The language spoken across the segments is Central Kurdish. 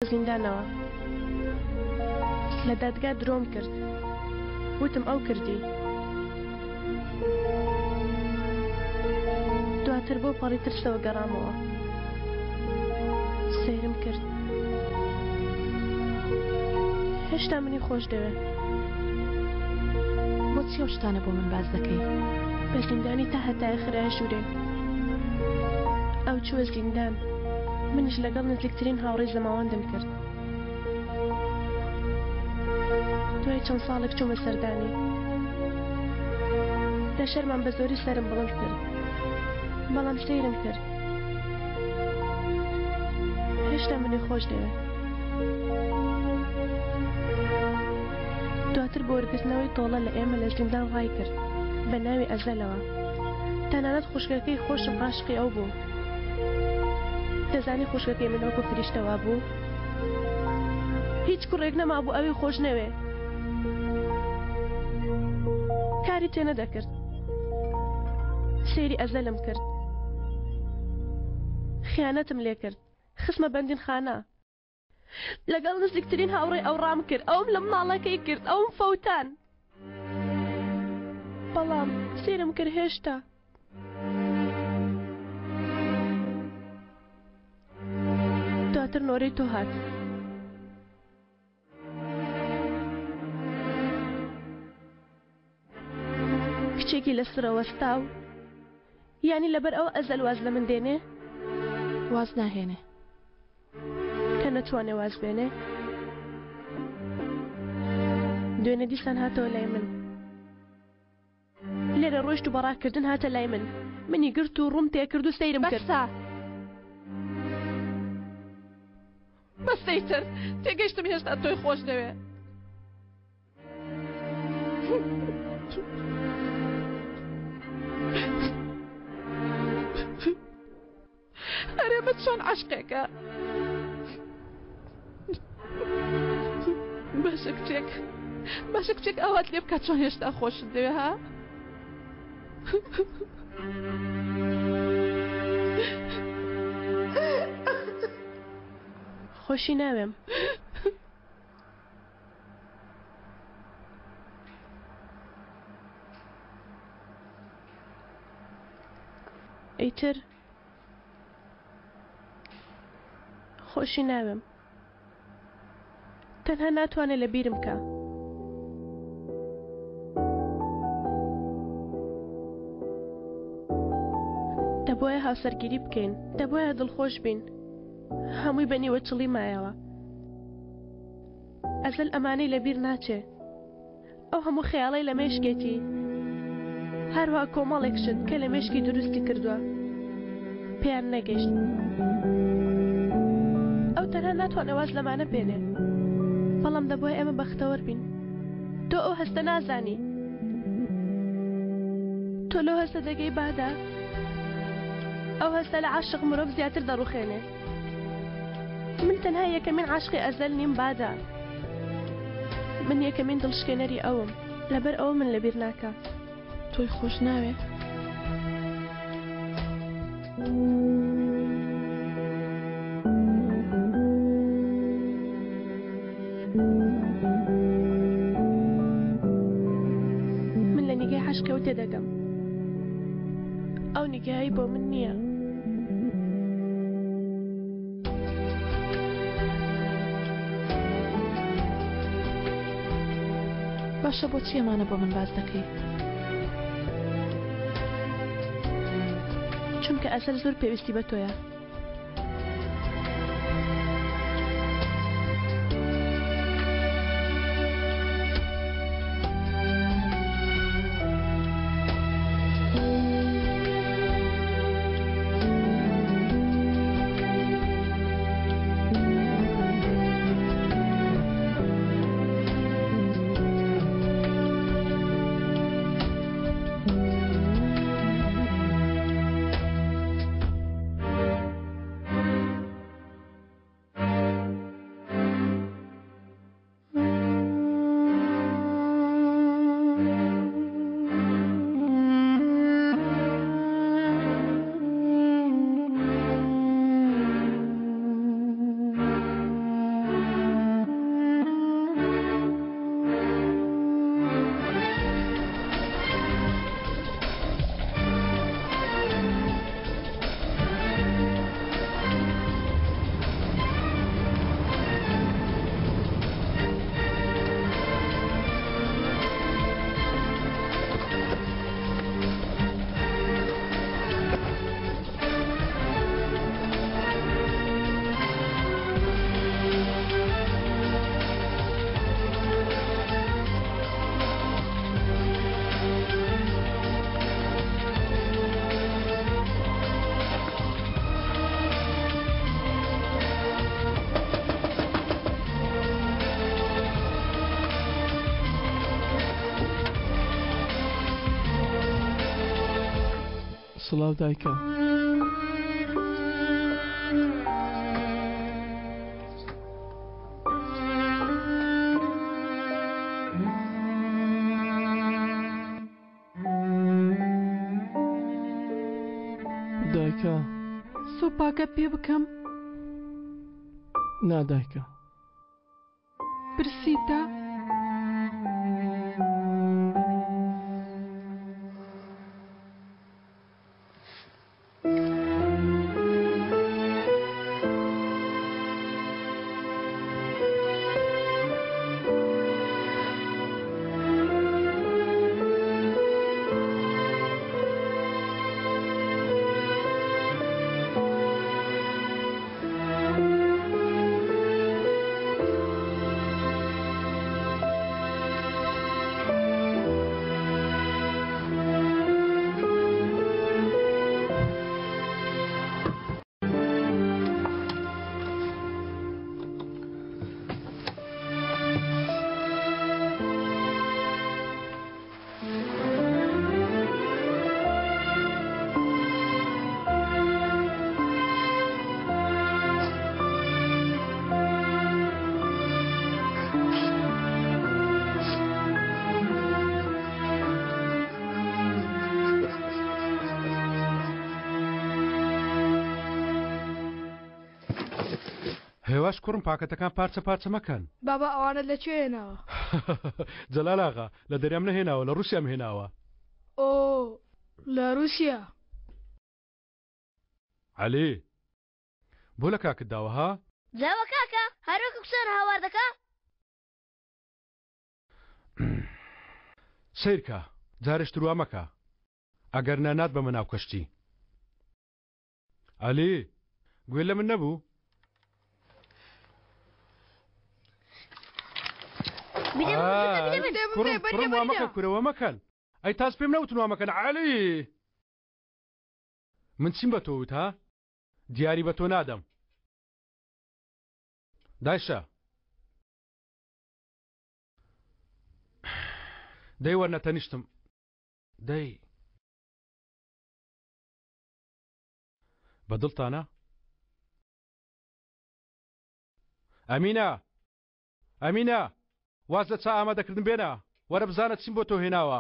زیندانەوە. لە دادگا درۆم کرد. وتم ئەو کردی. دواتر بۆ پەڕی ترسەوە گەڕامەوە. سەیرم کرد. هێشتا منی خۆش دەوێ. بۆچی ئەو شتانە بۆ من باس دەکەی؟ بە زیندانی تا هەتایە خرایە ژوورێ. ئەو چووە زیندان. منیش لەگەڵ نزیکترین هاوڕێی زەماوەندم کرد. دوای چەند ساڵێک چوومە سەردانی. لە شەرمان بە زۆری سەرم بڵند کرد. بەڵام سەیرم کرد. هێشتا منی خۆش دەوێت. دواتر بۆ وەرگرتنەوەی تۆڵە لە ئێمە لە زیندان ڕای کرد بە ناوی ئەزەلەوە. تەنانەت خوشکەکەی خۆشم عاشقی ئەو بوو. دەزانی خوشکەکەی من وەکو فریشتە وابوو؟ هیچ کوڕێک نەمابوو ئەوی خۆش نەوێ. کاری تێ نەدەکرد. سەیری ئەزەلم کرد. خیانەتم لێ کرد. خستمە بەندینخانە. لەگەڵ نزیکترین هاوڕێی ئەو ڕام کرد. ئەوم لە مناڵەکەی کرد. ئەوم فەوتان. بەڵام سەیرم کرد هێشتا. دواتر نۆرەی تۆ هات. کچێکی لە سرە وەستاو یانی لەبەر ئەوە ئەزەل واز لە من دێنێ؟ واز ناهێنێ. کە نەتوانێ واز بێنێ. دوێنێ دیسان هاتەوە لای من. لێرە ڕۆیشت و بە ڕاکردن هاتە لای من. منی گرت و ڕووم تێکرد و سەیرم کرد. بەسە! بەسە ئیتر! تێگەیشتم هێشتا تۆی خۆش دەوێ. ئەرێ بە چۆن عەشقێکە؟ باشە کچێک باشە کچێک ئاوات لێ بکات چۆن هێشتا خۆشت دەوێ ها؟ خۆشی ناوێم. ئیتر خۆشی ناوێم. تەنها ناتوانێ لە بیرم کا. دەبوایە هاوسەرگیری بکەین. دەبوایە دڵخۆش بین. هەمووی بە نیوەچڵی مایەوە. ئەزەل ئەمانەی لە بیر ناچێ. ئەو هەموو خەیاڵەی لە مێشکێتی. هەروەها کۆمەڵێک شت کە لە مێشکی دروستی کردووە پێیان نەگەیشت. ئەو تەنها ناتوانێ واز لەمانە بێنێ. بەڵام دەبوایە ئێمە بەختەوەر بین. تۆ ئەو هەستە نازانی. تۆ لەو هەستە دەگەی بادا. ئەو هەستە لە عاشق مرۆڤ زیاتر دەڕوخێنێ. من تەنها یەکەمین عاشقی ئەزەل نیم بادا. من یەکەمین دڵشکێنەری ئەوم. لەبەر ئەوە من لەبیر ناکا. تۆی خۆش ناوێ؟ من لە نیگای عەشقەوە تێدەگەم. ئەو نیگایەی بۆ من نییە. باشە بۆچی ئەمانە بۆ من باس دەکەی؟ چونکە ئەزەل زۆر پێویستی بە تۆیە. سڵاو دایکە. دایکە. سۆپاکە پێ بکەم؟ نا دایکە. برسیتە؟ هێواش کوڕم پاکەتەکان پارچە پارچە مەکەن. بابا ئەوانەت لە کوێ هێناوە؟ جەلال ئاغا، لە دەریام نەهێناوە لە ڕووسیام هێناوە. ئۆ لە ڕووسیا. عەلی بۆ لە کاکت داوە ها؟ جاوە کاکە هەر وەکو کچان هاوار دەکا؟ سەیرکە جارێش تر وا مەکە ئەگەر نا ناتبەمە ناو کەشتی. عەلی گوێ لە من نەبوو؟ کوڕم وا مەکە کورە وا مەکەن ئەی تاس پێم نەوتن وا مەکەن عەلی من چیم بە تۆ وت ها دیاری بە تۆ نادەم دایشە دەی وەرنە تەنیشتم دەی بە دڵتانە؟ ئەمینە! ئەمینە! واز لە چا ئامادەکردن بێنە، وەرە بزانە چیم بۆ تۆ هێناوە.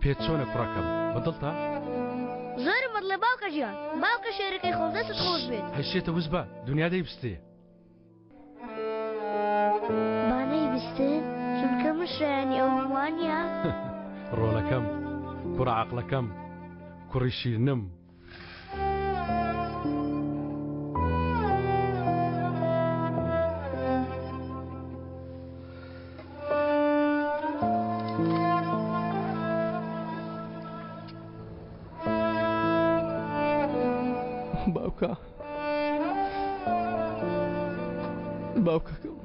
پێت چۆنە کوڕەکەم بە دڵتە؟ زۆرم بەدڵە باوکە گیان باوکە شێرەکەی خۆم دەستت خۆش بێت. هەی شێتە وس بە دونیا دەیبستێ. با نەیبستن چونکە من شایەنی ئەوم وانیە؟ ڕۆڵەکەم کوڕە عەقڵەکەم کوڕی شیرنم. باوکە باوکەکەم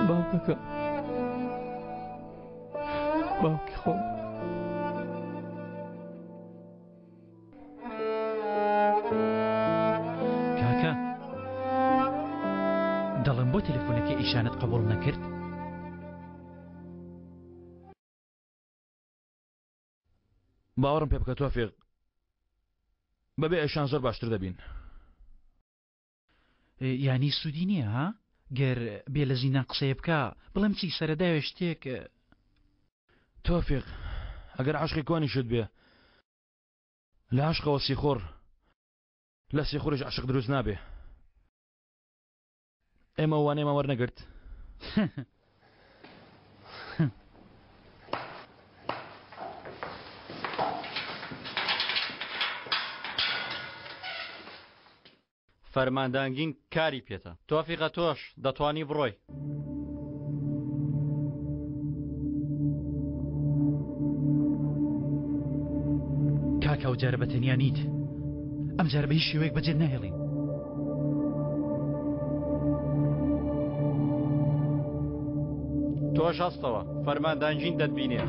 باوکەکەم باوکی خۆم کاکە دەڵێم بۆ تەلەفۆنەکەی ئیشانت قبوڵ نەکرد؟ باوەڕم پێ بکە تۆفیق بەبێ ئەشان زۆر باشتر دەبین. یانی سوودی نییە ها؟ گەر بێ لە زیندان قسەیە بکا بڵێم چی سەرەداوێ شتێک. تۆفیق ئەگەر عەشقی کۆنیشت بێ لە عەشقەوە سیخوڕ لە سیخوڕیش عەشق دروست نابێ. ئێمە وانەیەمان وەرنەگرت؟ فەرماندانگین کاری پێتە. تۆفیقە تۆش دەتوانی بڕۆی. ئەو جارە بە تەنیا نیت. ئەم جارە بە هیچ شێوەیەک بەجێت ناهێڵین. تۆش هەستەوە، فەرماندانجین دەتبینێ.